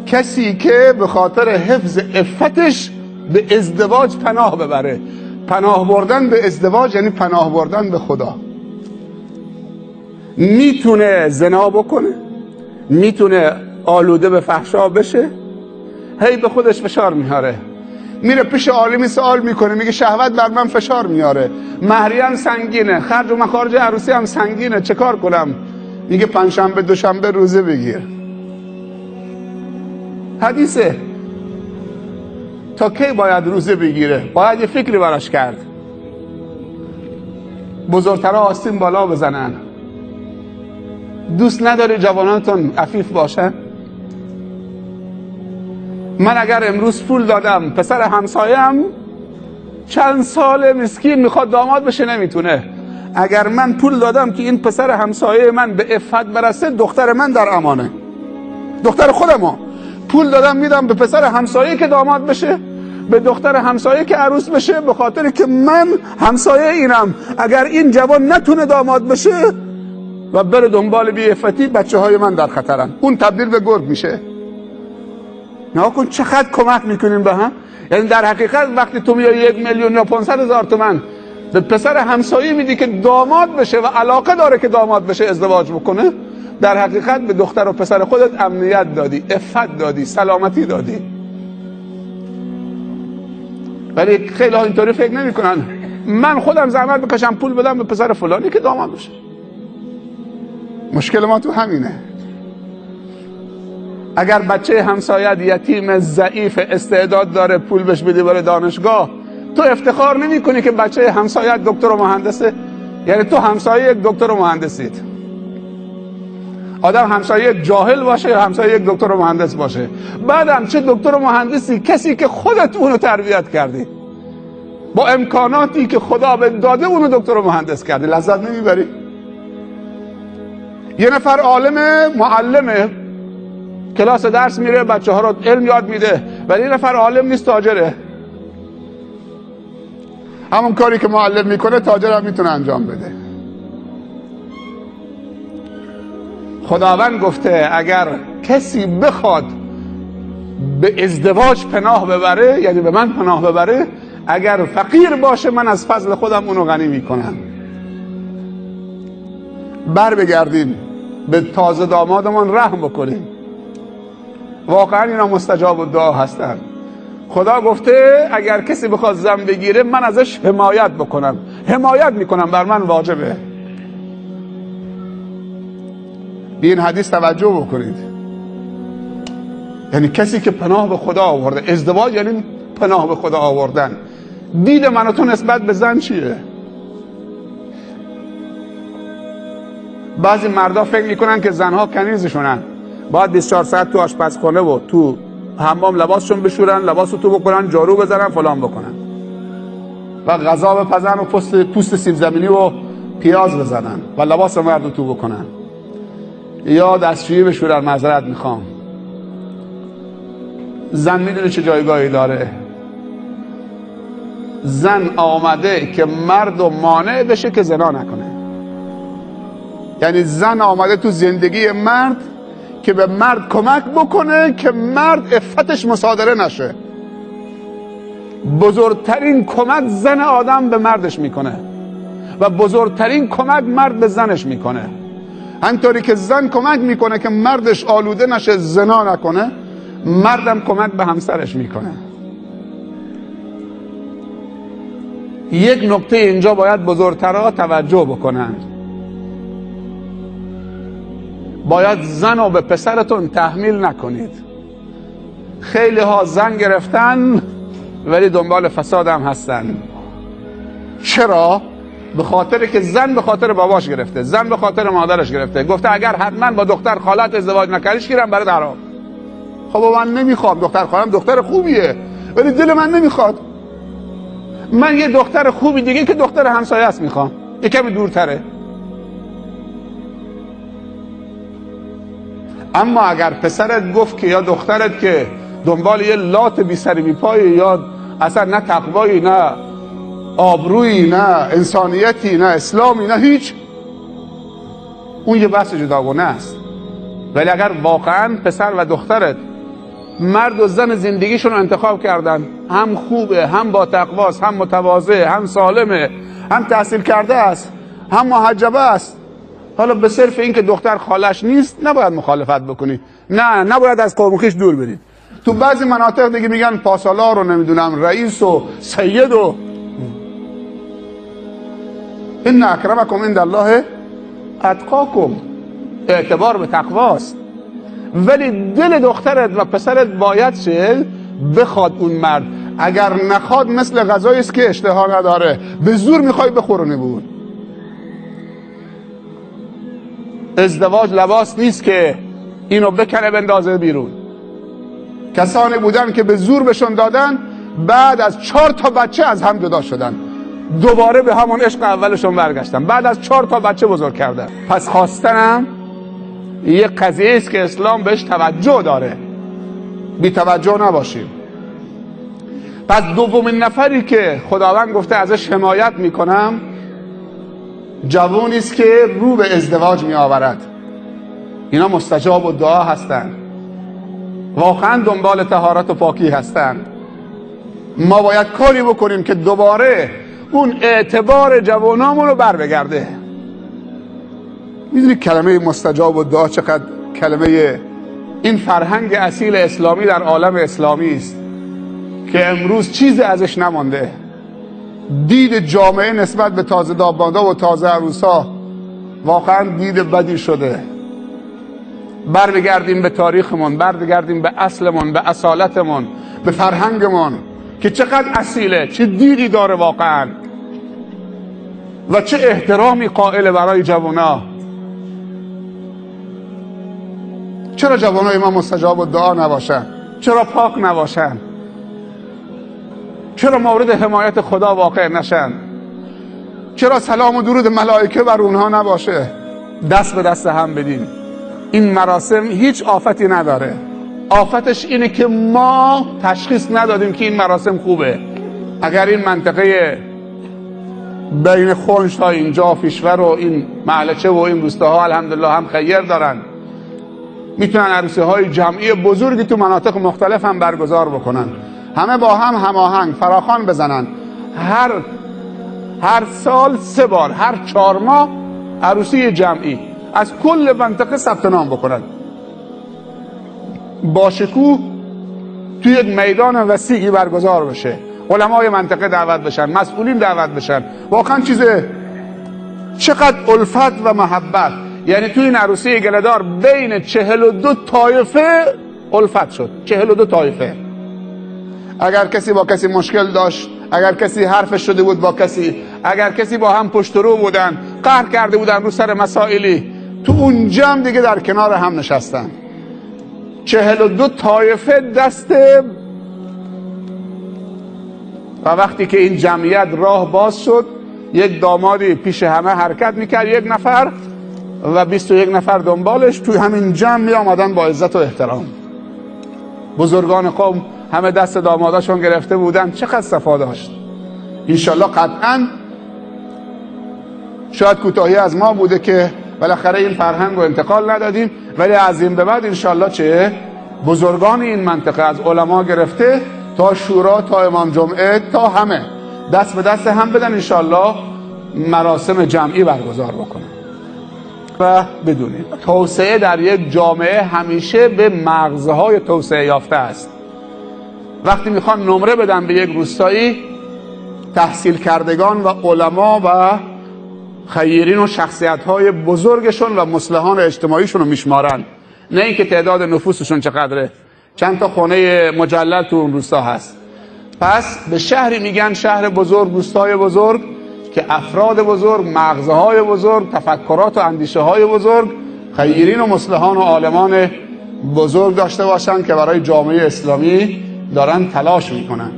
کسی که به خاطر حفظ عفتش به ازدواج پناه ببره. پناه بردن به ازدواج یعنی پناه بردن به خدا. میتونه زنا بکنه، میتونه آلوده به فحشا بشه، هی به خودش فشار میاره، میره پیش عالمی سوال میکنه، میگه شهوت بر من فشار میاره، مهریه هم سنگینه، خرج و مخارج عروسی هم سنگینه، چه کار کنم؟ میگه پنجشنبه دوشنبه روزه بگیر. حدیثه. تا کی باید روزه بگیره؟ باید یه فکری براش کرد. بزرگترها آستین بالا بزنن. دوست نداری جوانانتون عفیف باشن؟ من اگر امروز پول دادم پسر همسایم چند سال مسکین میخواد داماد بشه نمیتونه. اگر من پول دادم که این پسر همسایه من به عفت برسه، دختر من در امانه، دختر خودمو پول دادم میدم به پسر همسایه که داماد بشه، به دختر همسایه که عروس بشه، به خاطر که من همسایه اینم. اگر این جوان نتونه داماد بشه و بره دنبال بی‌عفتی، بچه های من در خطرن، اون تبدیل به گرگ میشه. نگاه کن چقدر کمک میکنیم به هم. یعنی در حقیقت وقتی تو میای 1,000,000 یا 500,000 تومن به پسر همسایه میدی که داماد بشه و علاقه داره که داماد بشه ازدواج بکنه، در حقیقت به دختر و پسر خودت امنیت دادی، عفت دادی، سلامتی دادی. ولی خیلی ها اینطوری فکر نمیکنن. من خودم زحمت بکشم پول بدم به پسر فلانی که داماد بشه. مشکل ما تو همینه. اگر بچه همسایت یتیم ضعیف استعداد داره، پول بهش بدی بره دانشگاه، تو افتخار نمی کنی که بچه همسایت دکتر و مهندسه؟ یعنی تو همسایه یک دکتر و مهندسید. آدم همسایه یک جاهل باشه یا همسایه یک دکتر و مهندس باشه؟ بعدم چه دکتر و مهندسی؟ کسی که خودت اونو تربیت کردی، با امکاناتی که خدا به داده اونو دکتر و مهندس کردی، لذت نمیبری؟ یه نفر عالمه، معلمه، کلاس درس میره، بچه ها رو علم یاد میده، ولی یه نفر عالم نیست، تاجره. همون کاری که معلم میکنه تاجر هم میتونه انجام بده. خداوند گفته اگر کسی بخواد به ازدواج پناه ببره، یعنی به من پناه ببره، اگر فقیر باشه من از فضل خودم اونو غنی میکنم. بر بگردیم به تازه دامادمان رحم بکنیم. واقعا اینا مستجاب الدعا هستن. خدا گفته اگر کسی بخواد زن بگیره من ازش حمایت بکنم، حمایت میکنم، بر من واجبه. به این حدیث توجه بکنید. یعنی کسی که پناه به خدا آورده، ازدواج یعنی پناه به خدا آوردن. دید من و تو نسبت به زن چیه؟ بعضی مردا فکر میکنن که زنها کنیزشونن، باید 24 ساعت تو آشپزخانه و تو حمام لباسشون بشورن، لباسو تو بکنن، جارو بزنن، فلان بکنن و غذا بپزن و پوست سیب زمینی و پیاز بزنن و لباس مردو تو بکنن یا دستشویی بشورن. معذرت میخوام، زن میدونه چه جایگاهی داره. زن آمده که مرد و مانع بشه که زنا نکنه. یعنی زن آمده تو زندگی مرد که به مرد کمک بکنه که مرد عفتش مصادره نشه. بزرگترین کمک زن آدم به مردش میکنه و بزرگترین کمک مرد به زنش میکنه. همطوری که زن کمک میکنه که مردش آلوده نشه، زنا نکنه، مردم کمک به همسرش میکنه. یک نکته اینجا باید بزرگترها توجه بکنن. باید زن رو به پسرتون تحمیل نکنید. خیلی ها زن گرفتن ولی دنبال فساد هم هستن. چرا؟ به خاطر که زن به خاطر باباش گرفته، زن به خاطر مادرش گرفته، گفته اگر حتما با دختر خالت ازدواج نکردیش گیرم برات حرام. خب من نمیخوام، دختر خالم دختر خوبیه ولی دل من نمیخواد. من یه دختر خوبی دیگه که دختر همسایه است میخوام، یه کمی دورتره. اما اگر پسرت گفت که یا دخترت که دنبال یه لات بی سری بی پایی یا اصلا نه تقوایی، نه آبرویی، نه انسانیتی، نه اسلامی، نه هیچ، اون یه بحث جداگانه است. ولی اگر واقعا پسر و دخترت مرد و زن زندگیشون رو انتخاب کردن، هم خوبه، هم با تقواست، هم متواضع، هم سالمه، هم تحصیل کرده است، هم محجبه است. حالا به صرف اینکه دختر خالش نیست نباید مخالفت بکنی، نه، نباید از قوم خویش دور برید. تو بعضی مناطق دیگه میگن پاسالار رو نمیدونم رئیس و سید و ان اکرمکم عند الله اتقاکم، اعتبار به تقواست. ولی دل دخترت و پسرت باید چه بخواد اون مرد، اگر نخواد مثل غذایی است که اشتها نداره، به زور میخوای بخورونه بود. ازدواج لباس نیست که اینو بکنه بندازه بیرون. کسانی بودن که به زور بهشون دادن، بعد از 4 تا بچه از هم جدا شدن، دوباره به همون عشق اولشون برگشتن، بعد از 4 تا بچه بزرگ کردن. پس خواستنم یه قضیه است که اسلام بهش توجه داره، بی توجه نباشیم. پس دومین نفری که خداوند گفته ازش حمایت میکنم جوونی است که رو به ازدواج می آورد. اینا مستجاب و دعا هستند، واقعا دنبال طهارت و پاکی هستند. ما باید کاری بکنیم که دوباره اون اعتبار جوانامون رو بر بگرده. میدونی کلمه مستجاب و دعا چقدر کلمه این فرهنگ اصیل اسلامی در عالم اسلامی است که امروز چیزی ازش نمانده. دید جامعه نسبت به تازه دامادا و تازه عروسا واقعا دید بدی شده. برگردیم به تاریخمون، برگردیم به اصلمون، به اصالتمون، به فرهنگمون که چقدر اصیله، چه دیدی داره واقعا و چه احترامی قائله برای جوانا. چرا جوانای ما مستجاب و دعا نباشن؟ چرا پاک نباشن؟ چرا مورد حمایت خدا واقع نشن؟ چرا سلام و درود ملائکه بر اونها نباشه؟ دست به دست هم بدیم. این مراسم هیچ آفتی نداره. آفتش اینه که ما تشخیص ندادیم که این مراسم خوبه. اگر این منطقه بین خنج تا اینجا فیشور و این معلچه و این روستاها الحمدلله هم خیر دارن، میتونن عروسی های جمعی بزرگی تو مناطق مختلف هم برگزار بکنن، همه با هم هماهنگ فراخوان بزنن، هر سال 3 بار، هر 4 ماه عروسی جمعی از کل منطقه ثبت نام بکنن، با شکوه توی یک میدان وسیعی برگزار بشه، علمای منطقه دعوت بشن، مسئولین دعوت بشن. واقعا چیز چقدر الفت و محبت. یعنی توی این عروسی گله‌دار بین 42 طایفه الفت شد، 42 طایفه. اگر کسی با کسی مشکل داشت، اگر کسی حرفش شده بود با کسی، اگر کسی با هم پشت رو بودن، قهر کرده بودن رو سر مسائلی، تو اون جمع دیگه در کنار هم نشستن. 42 طایفه دست. و وقتی که این جمعیت راه باز شد، یک دامادی پیش همه حرکت میکرد، یک نفر و 21 نفر دنبالش توی همین جمع می آمدن با عزت و احترام. بزرگان قوم همه دست داماداشون گرفته بودن. چقدر صفا داشت. انشالله قطعا شاید کوتاهی از ما بوده که بالاخره این فرهنگ رو انتقال ندادیم، ولی از این به بعد انشالله چه بزرگان این منطقه از علما گرفته تا شورا تا امام جمعه تا همه دست به دست هم بدن، انشالله مراسم جمعی برگزار بکنن. و بدونید توسعه در یک جامعه همیشه به مغزهای توسعه یافته است. وقتی میخوان نمره بدن به یک روستایی، تحصیل کردگان و علما و خیرین و شخصیت‌های بزرگشون و مصلحان اجتماعیشون رو میشمارن، نه اینکه تعداد نفوسشون چقدره، چند تا خونه مجلل تو اون روستا هست. پس به شهری میگن شهر بزرگ، روستای بزرگ، که افراد بزرگ، مغزهای بزرگ، تفکرات و اندیشه های بزرگ، خیرین و مصلحان و عالمان بزرگ داشته باشن که برای جامعه اسلامی دارن تلاش میکنن.